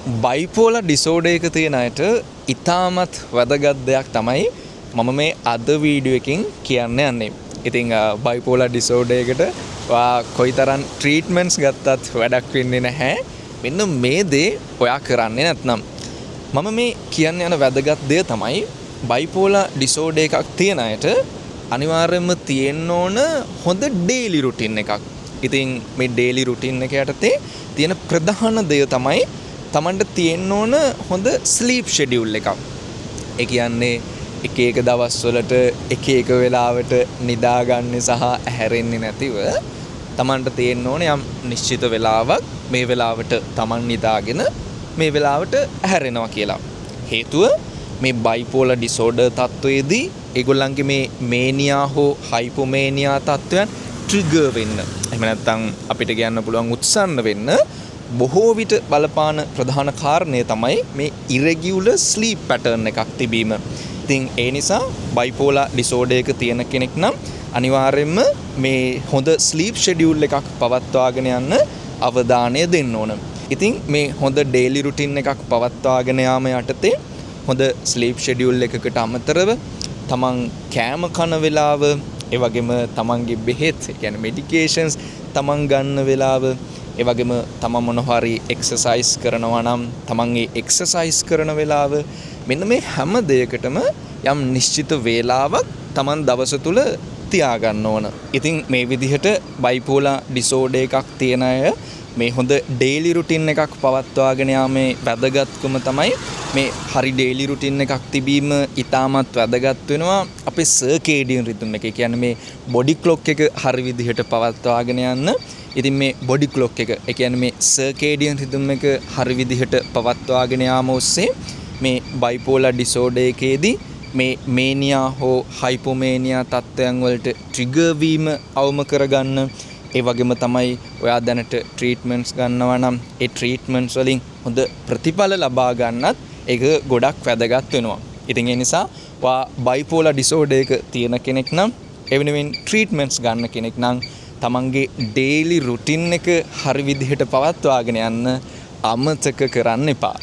Bipolar disorder එක තියෙන අයට ඉතාමත් වැදගත් දෙයක් තමයි මම මේ අද වීඩියෝ එකකින් කියන්න යන්නේ. ඉතින් බයිපෝලර් ඩිසෝඩර් එකට ඔයා කොයිතරම් ට්‍රීට්මන්ට්ස් ගත්තත් වැඩක් වෙන්නේ නැහැ, මෙන්න මේ දේ ඔයා කරන්නේ නැත්නම්. මම මේ කියන්න යන වැදගත් දෙය තමයි බයිපෝලර් ඩිසෝඩර් එකක් තියෙන අයට අනිවාර්යයෙන්ම තියෙන්න ඕන හොඳ ඩේලි රුටින් එකක්. ඉතින් මේ ඩේලි රුටින් එක යටතේ තියෙන ප්‍රධාන දෙය තමයි තමන්ට තියෙන්න ඕන හොඳ ස්ලීප් ෂෙඩියුල් එකක්. ඒ කියන්නේ එක එක දවස්වලට එක එක වෙලාවට නිදාගන්නේ සහ ඇහැරෙන්නේ නැතිව තමන්ට තියෙන්න ඕන යම් නිශ්චිත වෙලාවක්, මේ වෙලාවට තමන් නිදාගෙන මේ වෙලාවට ඇහැරෙනවා කියලා. හේතුව මේ බයිපෝලර් ඩිසෝඩර් තත්ත්වයේදී ඒගොල්ලන්ගේ මේ මේනියා හෝ හයිපෝමේනියා තත්ත්වයන් ට්‍රිගර් වෙන්න, එහෙම නැත්නම් අපිට කියන්න පුළුවන් උත්සන්න වෙන්න බොහෝ විට බලපාන ප්‍රධාන කාරණය තමයි මේ ඉරෙගියුලර් ස්ලීප් පැටර්න් එකක් තිබීම. ඉතින් ඒ නිසා බයිපෝලර් ඩිසෝඩර් එක තියෙන කෙනෙක් නම් අනිවාර්යයෙන්ම මේ හොඳ ස්ලීප් ෂෙඩියුල් එකක් පවත්වාගෙන යන්න අවධානය දෙන්න ඕන. ඉතින් මේ හොඳ ඩේලි රුටින් එකක් පවත්වාගෙන යාම යටතේ හොඳ ස්ලීප් ෂෙඩියුල් එකකට අමතරව තමන් කෑම කන වෙලාව, ඒ වගේම තමන්ගේ බෙහෙත්, ඒ කියන්නේ මෙඩිකේෂන්ස් තමන් ගන්න වෙලාව, ඒ වගේම තමන් මොන හරි එක්සර්සයිස් කරනවා නම් තමන් ඒ එක්සර්සයිස් කරන වෙලාව, මෙන්න මේ හැම දෙයකටම යම් නිශ්චිත වේලාවක් තමන් දවස තුල තියාගන්න ඕන. ඉතින් මේ විදිහට බයිපෝලර් ඩිසෝඩර් එකක් තියෙන අය මේ හොඳ ඩේලි රුටින් එකක් පවත්වාගෙන යාමේ වැදගත්කම තමයි මේ හරි ඩේලි රුටින් එකක් තිබීම ඉතාමත් වැදගත් වෙනවා අපේ සර්කේඩියන් රිද්ම් එක. ඒ කියන්නේ මේ බොඩි ක්ලොක් එක හරි විදිහට පවත්වාගෙන යන්න. ඉතින් මේ බොඩි ක්ලොක් එක, ඒ කියන්නේ මේ සර්කේඩියන් රිද්ම් එක හරි විදිහට පවත්වාගෙන යාම ඔස්සේ මේ බයිපෝලර් ඩිසෝඩර් එකේදී මේ මේනියා හෝ හයිපෝමේනියා තත්ත්වයන් වලට ට්‍රිගර් වීම අවම කරගන්න. ඒ වගේම තමයි ඔයා දැනට ට්‍රීට්මන්ට්ස් ගන්නවා නම් ඒ ට්‍රීට්මන්ට්ස් වලින් හොඳ ප්‍රතිඵල ලබා ගන්නත් ඒක ගොඩක් වැදගත් වෙනවා. ඉතින් ඒ නිසා ඔයා බයිපෝලර් ඩිසෝඩර් එක තියෙන කෙනෙක් නම්, ඒ වෙනුවෙන් ට්‍රීට්මන්ට්ස් ගන්න කෙනෙක් නම්, තමන්ගේ ඩේලි රුටින් එක හරි විදිහට පවත්වාගෙන යන්න අමතක කරන්න එපා.